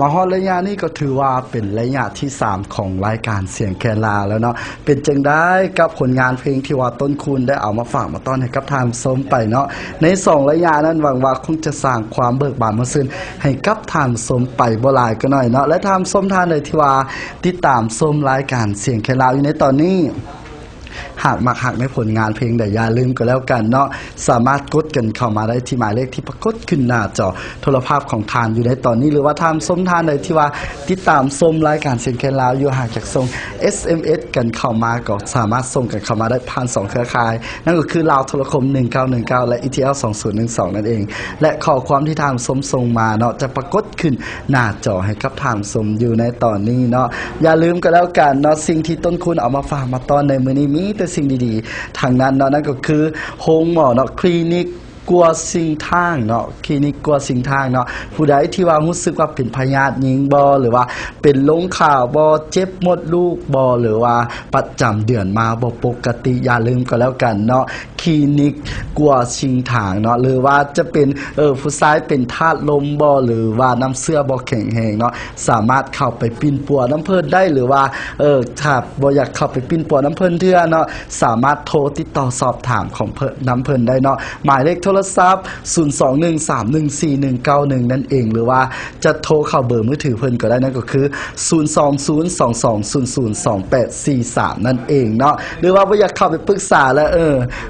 ມາຮອດໄລຍະນີ້ກໍຖືວ່າເປັນໄລຍະທີສາມຂອງລາຍການສຽງແຄນລາວແລ້ວເນາະ. ເປັນຈັ່ງໃດກັບຜົນງານເພງທີ່ວ່າຕົ້ນຄູນໄດ້ເອົາມາຝາກມາຕ້ອນໃຫ້ກັບທ່ານຜູ້ຊົມໄປເນາະ? ໃນສອງໄລຍະນັ້ນ ຫວັງວ່າຄົງຈະສ້າງຄວາມເບີກບານມ່ວນຊື່ນໃຫ້ກັບທ່ານຜູ້ຊົມໄປບໍ່ຫຼາຍກໍໜ້ອຍເນາະ. ແລະ ທ່ານຜູ້ຊົມທ່ານໃດທີ່ວ່າຕິດຕາມຊົມລາຍການສຽງແຄນລາວຢູ່ໃນຕອນນີ້ ຫາກມັກຮັກໃນຜົນງານເພງໃດ ຢ່າລືມກໍແລ້ວກັນເນາະ, ສາມາດກົດກັນເຂົ້າມາໄດ້ທີ່ໝາຍເລກທີ່ປາກົດຂຶ້ນໜ້າຈໍໂທລະພາບຂອງທ່ານຢູ່ໃນຕອນນີ້ ຫຼືວ່າທ່ານຜູ້ຊົມທ່ານໃດທີ່ວ່າຕິດຕາມຊົມລາຍການສຽງແຄນລາວຢູ່ ຫາກຢາກສົ່ງ ເອສ ເອັມ ເອສ ກັນເຂົ້າມາ ກໍສາມາດສົ່ງກັນເຂົ້າມາໄດ້ຜ່ານສອງເຄືອຂ່າຍ, ນັ້ນກໍຄືລາວໂທລະຄົມ ໜຶ່ງເກົ້າໜຶ່ງເກົ້າ ແລະ ອີ ທີ ແອລ ສອງສູນໜຶ່ງສອງ ນັ້ນເອງ. ແລະ ຂໍ້ຄວາມທີ່ທ່ານຜູ້ຊົມສົ່ງມາເນາະ ຈະປາກົດຂຶ້ນໜ້າຈໍໃຫ້ກັບທ່ານຜູ້ຊົມຢູ່ໃນຕອນນີ້ເນາະ. ຢ່າລືມກໍແລ້ວກັນເນາະ, ສິ່ງທີ່ຕົ້ນຄູນເອົາມາຝາກມາຕ້ອນໃນມື້ນີ້ມີແຕ່ສິ່ງດີໆທັງນັ້ນເນາະ, ນັ້ນກໍຄືໂຮງໝໍເນາະ, ຄລີນິກ ກົວຊິງທາງເນາະ, ຄລີນິກກົວຊິງທາງເນາະ. ຜູ້ໃດທີ່ວ່າຮູ້ສຶກວ່າເປັນພະຍາດຍິງບໍ ຫຼືວ່າເປັນລົງຂາວບໍ, ເຈັບມົດລູກບໍ ຫຼືວ່າປະຈຳເດືອນມາບໍ່ປົກກະຕິ, ຢ່າລືມກໍແລ້ວກັນເນາະ, ຄລີນິກກົວຊິງທາງເນາະ. ຫຼືວ່າຈະເປັນ ເອີ ຜູ້ຊາຍເປັນທາດລົມບໍ ຫຼືວ່ານ້ຳເຊື້ອບໍ່ແຂງແຮງເນາະ, ສາມາດເຂົ້າໄປປິ່ນປົວນຳເພິ່ນໄດ້ ຫຼືວ່າ ເອີ ຖ້າບໍ່ຢາກເຂົ້າໄປປິ່ນປົວນຳເພິ່ນເທື່ອເນາະ, ສາມາດໂທຕິດຕໍ່ສອບຖາມຂອງເພິ່ນ ນຳເພິ່ນໄດ້ເນາະ. ໝາຍເລກໂທລະສັບ ສູນສອງໜຶ່ງສາມໜຶ່ງສີ່ໜຶ່ງເກົ້າໜຶ່ງ ນັ້ນເອງ ຫຼືວ່າຈະໂທເຂົ້າເບີມືຖືເພິ່ນກໍໄດ້, ນັ້ນກໍຄື ສູນສອງສູນສອງສອງສູນສູນສອງແປດສີ່ສາມ ນັ້ນເອງເນາະ. ຫຼືວ່າບໍ່ຢາກເຂົ້າໄປປຶກສາແລ້ວ ເອີ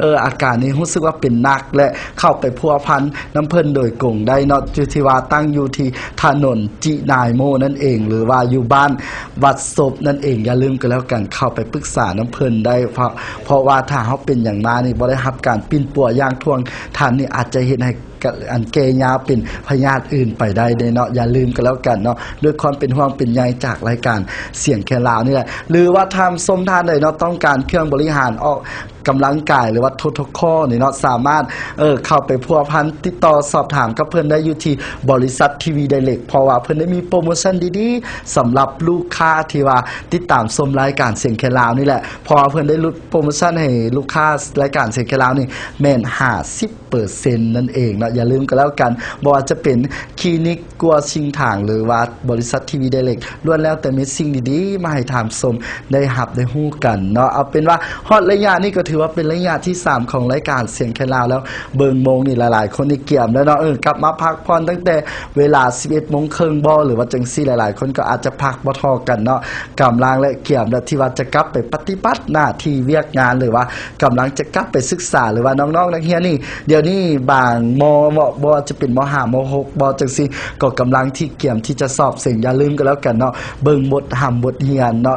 ເອີ ອາການນີ້ຮູ້ສຶກວ່າເປັນໜັກ ແລະ ເຂົ້າໄປພົວພັນນຳເພິ່ນໂດຍກົງໄດ້ເນາະ, ຢູ່ທີ່ວ່າຕັ້ງຢູ່ທີ່ຖະໜົນຈິນາຍໂມນັ້ນເອງ ຫຼືວ່າຢູ່ບ້ານວັດສົບນັ້ນເອງ. ຢ່າລືມກໍແລ້ວກັນ ເຂົ້າໄປປຶກສານຳເພິ່ນໄດ້ ເພາະ ເພາະວ່າຖ້າເຮົາເປັນຫຍັງມານີ້ ບໍ່ໄດ້ຮັບການປິ່ນປົວຢ່າງທ່ວງທັນນີ້ ອາດຈະເຮັດໃຫ້ ກະ ອັນແກ່ຍາວເປັນພະຍາດອື່ນໄປໄດ້ເດ້ເນາະ. ຢ່າລືມກໍແລ້ວກັນເນາະ ດ້ວຍຄວາມເປັນຫ່ວງເປັນໃຍຈາກລາຍການສຽງແຄນລາວນີ້ແຫຼະ. ຫຼືວ່າທ່ານຜູ້ຊົມທ່ານໃດເນາະ ຕ້ອງການເຄື່ອງບໍລິຫານອອກກຳລັງກາຍ ຫຼືວ່າ ໂທ ໂທ ຄໍ ນີ້ເນາະ, ສາມາດ ເອີ ເຂົ້າໄປພົວພັນຕິດຕໍ່ສອບຖາມກັບເພິ່ນໄດ້ຢູ່ທີ່ບໍລິສັດ ທີ ວີ ໄດເລັກ ເພາະວ່າເພິ່ນໄດ້ມີໂປຣໂມຊັນດີໆ ສຳລັບລູກຄ້າທີ່ວ່າຕິດຕາມຊົມລາຍການສຽງແຄນລາວນີ້ແຫຼະ, ເພາະວ່າເພິ່ນໄດ້ຫຼຸດໂປຣໂມຊັນໃຫ້ລູກຄ້າລາຍການສຽງແຄນລາວນີ້ແມ່ນຫ້າສິບ ເປີເຊັນນັ້ນເອງເນາະ. ຢ່າລືມກໍແລ້ວກັນ ບໍ່ວ່າຈະເປັນຄລີນິກກົວຊິງທາງ ຫຼືວ່າບໍລິສັດ ທີ ວີ ໄດເລັກ ລ້ວນແລ້ວແຕ່ມີສິ່ງດີໆມາໃຫ້ທ່ານຜູ້ຊົມໄດ້ຮັບໄດ້ຮູ້ກັນເນາະ. ເອົາເປັນວ່າຮອດໄລຍະນີ້ກໍຖືວ່າເປັນໄລຍະທີສາມຂອງລາຍການສຽງແຄນລາວແລ້ວ. ເບິ່ງໂມງນີ້ຫຼາຍໆຄົນນີ້ກຽມແລ້ວເນາະ, ເອີ ກັບມາພັກຜ່ອນຕັ້ງແຕ່ເວລາສິບເອັດໂມງເຄິ່ງບໍ ຫຼືວ່າຈັ່ງຊີ້, ຫຼາຍໆຄົນກໍອາດຈະພັກບໍ່ທໍ່ກັນເນາະ, ກຳລັງ ແລະ ກຽມ ແລະ ທີ່ວ່າຈະກັບໄປປະຕິບັດໜ້າທີ່ວຽກງານ ຫຼືວ່າ ກຳລັງຈະກັບໄປສຶກສາ ຫຼືວ່ານ້ອງໆນັກຮຽນນີ້ ດຽວນີ້ບາງ ມ ບໍ່ ບໍ່ວ່າຈະເປັນ ມ ຫ້າ ມ ຫົກ ບໍ່ ຈັ່ງຊີ້ ກໍກຳລັງທີ່ກຽມທີ່ຈະສອບເສັງ. ຢ່າລືມກໍແລ້ວກັນເນາະ, ເບິ່ງບົດຮ່ຳບົດຮຽນເນາະ,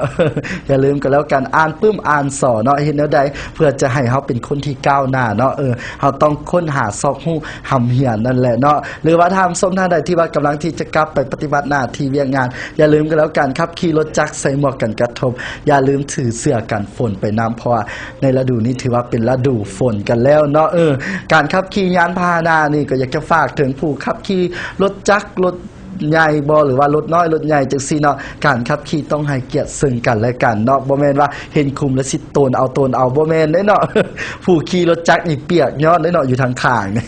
ຢ່າລືມກໍແລ້ວກັນ, ອ່ານປຶ້ມອ່ານສໍເນາະ, ເຮັດແນວໃດເພື່ອຈະໃຫ້ເຮົາເປັນຄົນທີ່ກ້າວໜ້າເນາະ, ເອີ ເຮົາຕ້ອງຄົ້ນຫາຊອກຮູ້ຮ່ຳຮຽນນັ້ນແຫຼະເນາະ. ຫຼືວ່າທ່ານຜູ້ຊົມທ່ານໃດທີ່ວ່າກຳລັງທີ່ຈະກັບໄປປະຕິບັດໜ້າທີ່ວຽກງານ, ຢ່າລືມກໍແລ້ວກັນ, ຂັບຂີ່ລົດຈັກໃສ່ໝວກກັນກະທົບ, ຢ່າລືມຖືເສື້ອກັນຝົນໄປນຳ, ເພາະວ່າ ໃນລະດູນີ້ຖືວ່າເປັນລະດູຝົນກັນແລ້ວເນາະ. ເອີ ການຂັບຂີ່ຍານພາຫະນະນີ້ກໍຢາກຈະຝາກເຖິງຜູ້ຂັບຂີ່ລົດຈັກ ລົດໃຫຍ່ບໍ ຫຼືວ່າລົດນ້ອຍລົດໃຫຍ່ຈັ່ງຊີ້ເນາະ, ການຂັບຂີ່ຕ້ອງໃຫ້ກຽດເຊິ່ງກັນແລະກັນເນາະ, ບໍ່ແມ່ນວ່າເຫັນຂຸມແລ້ວຊິໂຕນເອົາ ໂຕນເອົາ ບໍ່ແມ່ນເດ້ເນາະ. ຜູ້ຂີ່ລົດຈັກນີ້ປຽກຍ້ອນເດ້ເນາະ, ຢູ່ທາງຂ້າງນີ້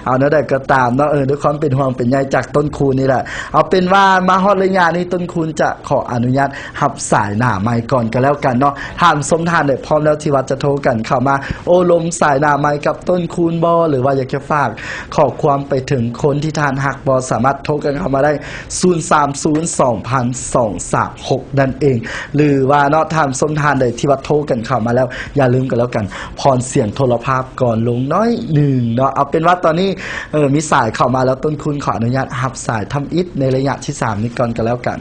ເອົາແນວໃດກໍຕາມເນາະ, ເອີ ດ້ວຍຄວາມເປັນຫ່ວງເປັນໃຍຈາກຕົ້ນຄູນນີ້ແຫຼະ. ເອົາເປັນວ່າມາຮອດໄລຍະນີ້ ຕົ້ນຄູນຈະຂໍອະນຸຍາດ ຮັບສາຍໜ້າໄມກ່ອນກໍແລ້ວກັນເນາະ. ທ່ານຜູ້ຊົມທ່ານໃດພ້ອມແລ້ວທີ່ວ່າຈະໂທກັນເຂົ້າມາໂອ້ລົມສາຍໜ້າໄມກັບຕົ້ນຄູນບໍ ຫຼືວ່າຢາກຈະຝາກຂໍ້ຄວາມໄປເຖິງຄົນທີ່ທ່ານຮັກບໍ ສາມາດໂທກັນເຂົ້າມາໄດ້ ສູນສາມສູນສອງພັນສອງສາມຫົກ ນັ້ນເອງ. ຫຼືວ່າເນາະ ທ່ານຜູ້ຊົມທ່ານໃດທີ່ວ່າໂທກັນເຂົ້າມາແລ້ວ ຢ່າລືມກໍແລ້ວກັນ ຜ່ອນສຽງໂທລະພາບກ່ອນລົງໜ້ອຍໜຶ່ງເນາະ. ເອົາເປັນວ່າຕອນນີ້ ເອີ ມີສາຍເຂົ້າມາແລ້ວ, ຕົ້ນຄູນຂໍອະນຸຍາດຮັບສາຍທຳອິດໃນໄລຍະທີສາມນີ້ກ່ອນກໍແລ້ວກັນ.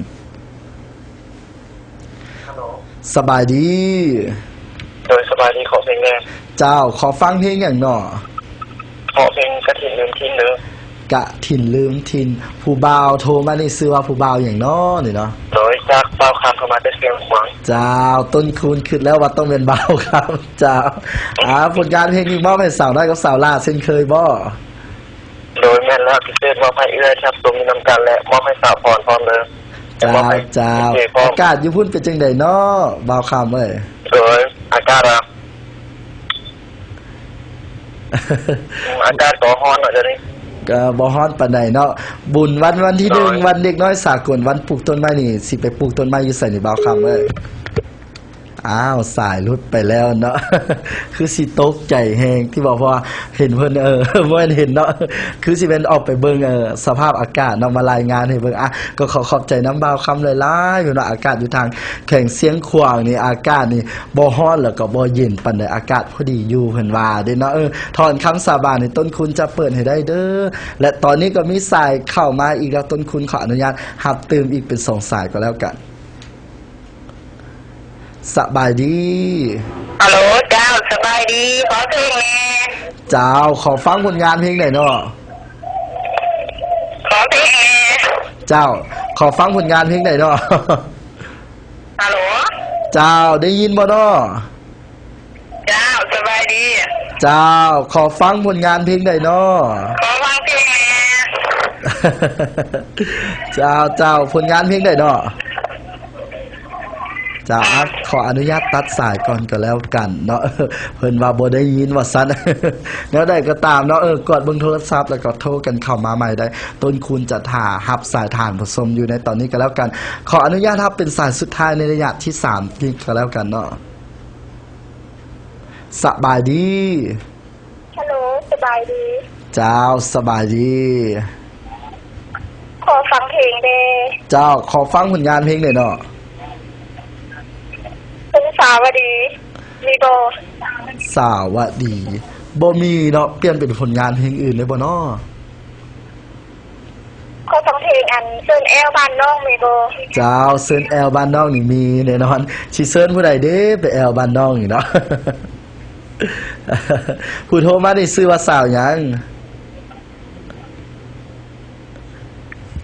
ຮັລໂຫຼ ສະບາຍດີ. ໂດຍ ສະບາຍດີ. ຂໍເພງແດ່. ເຈົ້າ, ຂໍຟັງເພງຫຍັງເນາະ? ຂໍເພງກະຖິນລືມຖິ່ນເດີ. ກະຖິນລືມຖິ່ນ. ຜູ້ບ່າວໂທມານີ້ຊື່ວ່າຜູ້ບ່າວຫຍັງເນາະນີ້ເນາະ? ໂດຍ ຈາກບ່າວຄຳ ໂທມາແຕ່ຊຽງຂວາງ. ເຈົ້າ, ຕົ້ນຄູນຄິດແລ້ວວ່າຕ້ອງແມ່ນບ່າວຄຳ. ເຈົ້າ. ອ່າ ຜົນງານເພງນີ້ມອບໃຫ້ສາວນ້ອຍກັບສາວຫຼ້າເຊັ່ນເຄີຍບໍ? ໂດຍ ແມ່ນແລ້ວ, ພິເສດມອບໃຫ້ເອື້ອຍທັບຊົມຢູ່ນຳກັນ ແລະ ມອບໃຫ້ສາວພອນພ້ອມເດີ. ເຈົ້າ, ເຈົ້າ. ອາກາດຢູ່ພຸ້ນເປັນຈັ່ງໃດເນາະ ບ່າວຄຳເອີຍ? ໂດຍ ອາກາດ ອາ ອາກາດກໍຮ້ອນເນາະດຽວນີ້. ກໍບໍ່ຮ້ອນປານໃດເນາະ. ບຸນວັນ ວັນທີໜຶ່ງ ໂດຍ ວັນເດັກນ້ອຍສາກົນ ວັນປູກຕົ້ນໄມ້ນີ້ ຊິໄປປູກຕົ້ນໄມ້ຢູ່ໃສນີ້ ບ່າວຄຳເອີຍ? ອ້າວ ສາຍຫຼຸດໄປແລ້ວເນາະ. ຄືຊິຕົກໃຈແຮງທີ່ບອກ ເພາະວ່າເຫັນເພິ່ນ ເອີ ບໍ່ແມ່ນເຫັນເນາະ ຄືຊິແມ່ນອອກໄປເບິ່ງ ເອີ ສະພາບອາກາດເນາະ ມາລາຍງານໃຫ້ເບິ່ງ. ອ່ະ ກໍຂໍຂອບໃຈນຳບ່າວຄຳຫຼາຍໆ ເພິ່ນວ່າອາກາດຢູ່ທາງແຂວງຊຽງຂວາງນີ້ ອາກາດນີ້ບໍ່ຮ້ອນ ແລ້ວກໍບໍ່ເຢັນປານໃດ ອາກາດພໍດີຢູ່ ເພິ່ນວ່າເດ້ເນາະ. ເອີ ຖອນຄຳສາບານໃຫ້ຕົ້ນຄູນຈະເປີດໃຫ້ໄດ້ເດີ ແລະ ຕອນນີ້ກໍມີສາຍເຂົ້າມາອີກແລ້ວ ຕົ້ນຄູນຂໍອະນຸຍາດຮັບຕື່ມອີກເປັນສອງສາຍກໍແລ້ວກັນ. ສະບາຍດີ. ຮັລໂຫຼ ເຈົ້າ ສະບາຍດີ. ຂໍເພງແດ່. ເຈົ້າ ຂໍຟັງຜົນງານເພງໃດເນາະ? ຂໍເພງແດ່. ເຈົ້າ ຂໍຟັງຜົນງານເພງໃດເນາະ? ຮັລໂຫຼ ເຈົ້າ ໄດ້ຍິນບໍ່ເນາະ? ເຈົ້າ ສະບາຍດີ. ເຈົ້າ ຂໍຟັງຜົນງານເພງໃດເນາະ? ຂໍຟັງເພງແດ່. ເຈົ້າ ເຈົ້າ ຜົນງານເພງໃດເນາະ? ເຈົ້າ ອ່ະ ຂໍອະນຸຍາດຕັດສາຍກ່ອນກໍແລ້ວກັນເນາະ ເພິ່ນວ່າບໍ່ໄດ້ຍິນວ່າຊັ້ນ. ແນວໃດກໍຕາມເນາະ ເອີ ກວດເບິ່ງໂທລະສັບ ແລ້ວກໍໂທກັນເຂົ້າມາໃໝ່ໄດ້. ຕົ້ນຄູນຈະຖ້າຮັບສາຍທ່ານຜູ້ຊົມຢູ່ໃນຕອນນີ້ກໍແລ້ວກັນ. ຂໍອະນຸຍາດຮັບເປັນສາຍສຸດທ້າຍໃນໄລຍະທີສາມນີ້ກໍແລ້ວກັນເນາະ. ສະບາຍດີ. ຮັລໂຫຼ ສະບາຍດີ. ເຈົ້າ ສະບາຍດີ. ຂໍຟັງເພງແດ່. ເຈົ້າ ຂໍຟັງຜົນງານເພງແດ່ເນາະ. ເພງສາວະດີ ມີບໍ່? ສາວະດີ ບໍ່ມີເນາະ. ປ່ຽນເປັນຜົນງານເພງອື່ນໄດ້ບໍ່ເນາະ? ຂໍຟັງເພງອັນເຊີນແອວບ້ານນ້ອງມີບໍ່? ເຈົ້າ ເຊີນແອວບ້ານນ້ອງນີ້ມີແນ່ນອນ. ຊິເຊີນຜູ້ໃດເດ້ໄປແອວບ້ານນ້ອງນີ້ເນາະ? ຜູ້ໂທມານີ້ຊື່ວ່າສາວຫຍັງ?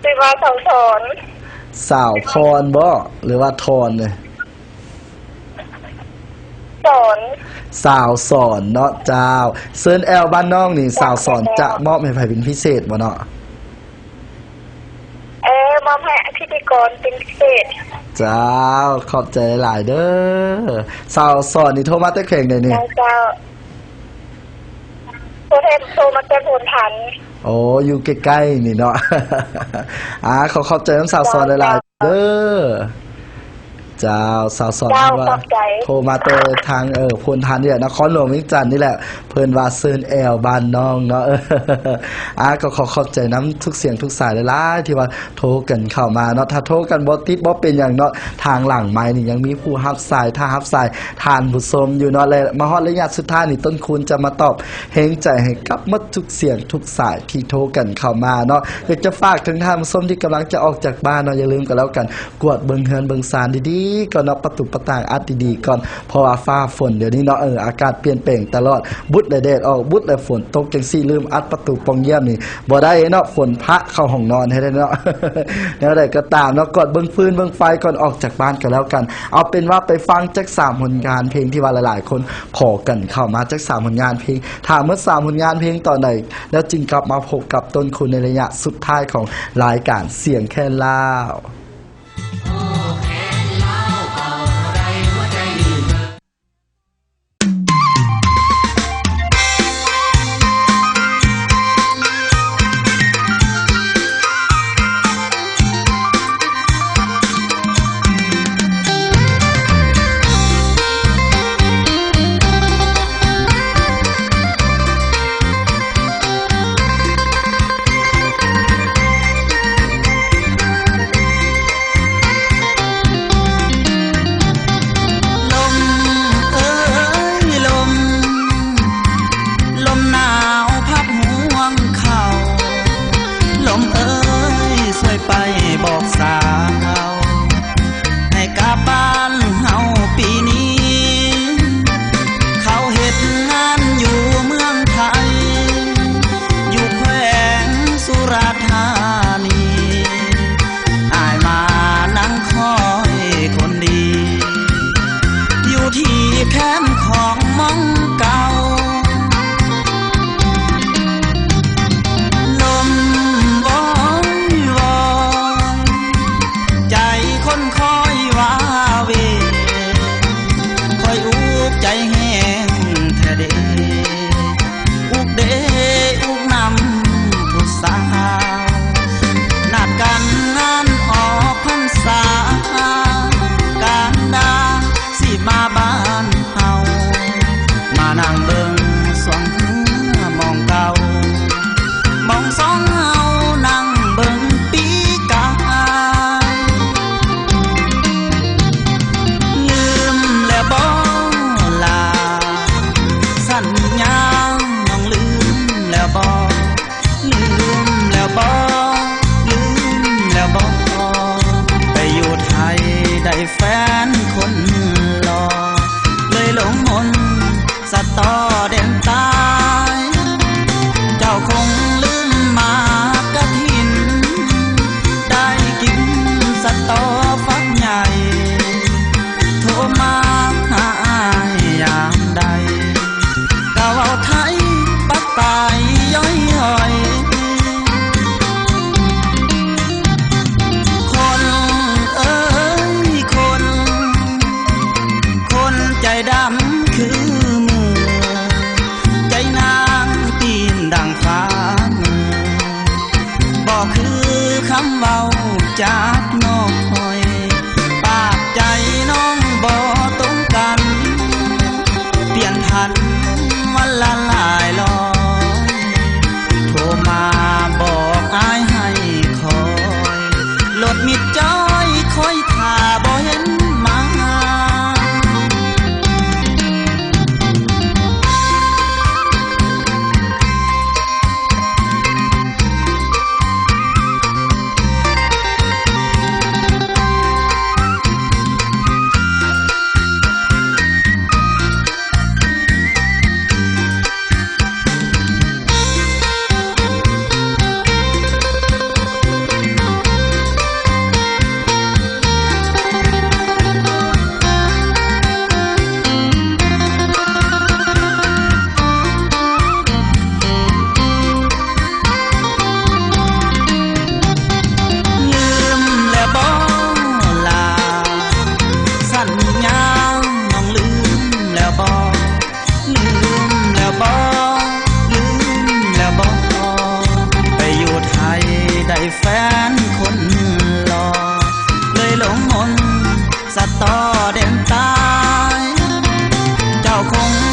ຊື່ວ່າສາວສອນ. ສາວພອນບໍ ຫຼືວ່າທອນ? ສອນ. ສາວສອນເນາະ. ເຈົ້າ ເຊີນແອວບ້ານນ້ອງນີ້ ສາວສອນຈະມອບໃຫ້ໃຜເປັນພິເສດບໍ່ເນາະ? ເອີ ມອບໃຫ້ພິທີກອນເປັນພິເສດ. ເຈົ້າ ຂອບໃຈຫຼາຍເດີ. ສາວສອນນີ້ໂທມາແຕ່ແຂວງໃດນີ້? ເຈົ້າ ເຈົ້າ ໂທແທ້ ໂທມາແຕ່ໂພນທັນ. ໂອ້ ຢູ່ໃກ້ໆນີ້ເນາະ. ອ່າ ຂໍຂອບໃຈນຳສາວສອນຫຼາຍໆເດີ. ເຈົ້າ ສາວສອນ ເຈົ້າ ວ່າ ຂອບໃຈ ໂທມາແຕ່ທາງ ເອີ ໂພນທັນນີ້ແຫຼະ ນະຄອນຫຼວງວຽງຈັນນີ້ແຫຼະ. ເພິ່ນວ່າເຊີນແອວບ້ານນ້ອງເນາະ. ອ່າ ກໍຂໍຂອບໃຈນຳທຸກສຽງທຸກສາຍຫຼາຍໆ ທີ່ວ່າໂທກັນເຂົ້າມາເນາະ. ຖ້າໂທກັນບໍ່ຕິດບໍ່ເປັນຫຍັງເນາະ ທາງຫຼັງໄມນີ້ຍັງມີຜູ້ຮັບສາຍ ຖ້າຮັບສາຍທ່ານຜູ້ຊົມຢູ່ເນາະ. ແລະ ມາຮອດໄລຍະສຸດທ້າຍນີ້ ຕົ້ນຄູນຈະມາຕອບແຮງໃຈໃຫ້ກັບໝົດທຸກສຽງທຸກສາຍທີ່ໂທກັນເຂົ້າມາເນາະ. ຢາກຈະຝາກເຖິງທ່ານຜູ້ຊົມທີ່ກຳລັງຈະອອກຈາກບ້ານເນາະ ຢ່າລືມກໍແລ້ວກັນ ກວດເບິ່ງເຮືອນເບິ່ງຊານດີໆກ່ອນເນາະ, ປະຕູປະຕ່າງອັດດີໆກ່ອນ ເພາະວ່າຟ້າຝົນດຽວນີ້ເນາະ ເອີ ອາກາດປ່ຽນແປງຕະຫຼອດ, ບຸດແລະແດດອອກ ບຸດແລະຝົນຕົກ ຈັ່ງຊີ້ລືມອັດປະຕູປ່ອງຢ້ຽມນີ້ບໍ່ໄດ້ເນາະ, ຝົນພະເຂົ້າຫ້ອງນອນໃຫ້ໄດ້ເນາະ. ແນວໃດກໍຕາມເນາະ ກວດເບິ່ງຟືນເບິ່ງໄຟກ່ອນອອກຈາກບ້ານກໍແລ້ວກັນ. ເອົາເປັນວ່າໄປຟັງຈັກສາມຜົນງານເພງທີ່ວ່າຫຼາຍໆຄົນຂໍກັນເຂົ້າມາ ຈັກສາມຜົນງານເພງ. ຖ້າໝົດສາມຜົນງານເພງຕອນໃດ ແລ້ວຈຶ່ງກັບມາພົບກັບຕົ້ນຄູນໃນໄລຍະສຸດທ້າຍຂອງລາຍການສຽງແຄນລາວ. ລົມເອີຍລົມ ລົມໜາວພັດຮ່ວງເຂົ້າ, ລົມເອີຍ ຊ່ວຍໄປບອກສາວ ໃຫ້ກັບບ້ານເຮົາປີນີ້ ເຂົາເຮັດງານຢູ່ເມືອງໄທ ຢູ່ແຂວງສຸລາທານີ. ອ້າຍມານັ່ງຄອຍຄົນດີ ຢູ່ທີ່ແຄມຂອງໝ່ອງເກົ່າ. ລົມວອຍວອຍ ໃຈຄົນຄອຍວາເວ ຂ້ອຍອຸກໃຈແຮງແທ້ເດ ອຸກເດ ອຸກນຳຜູ້ ເຮົາຄົງ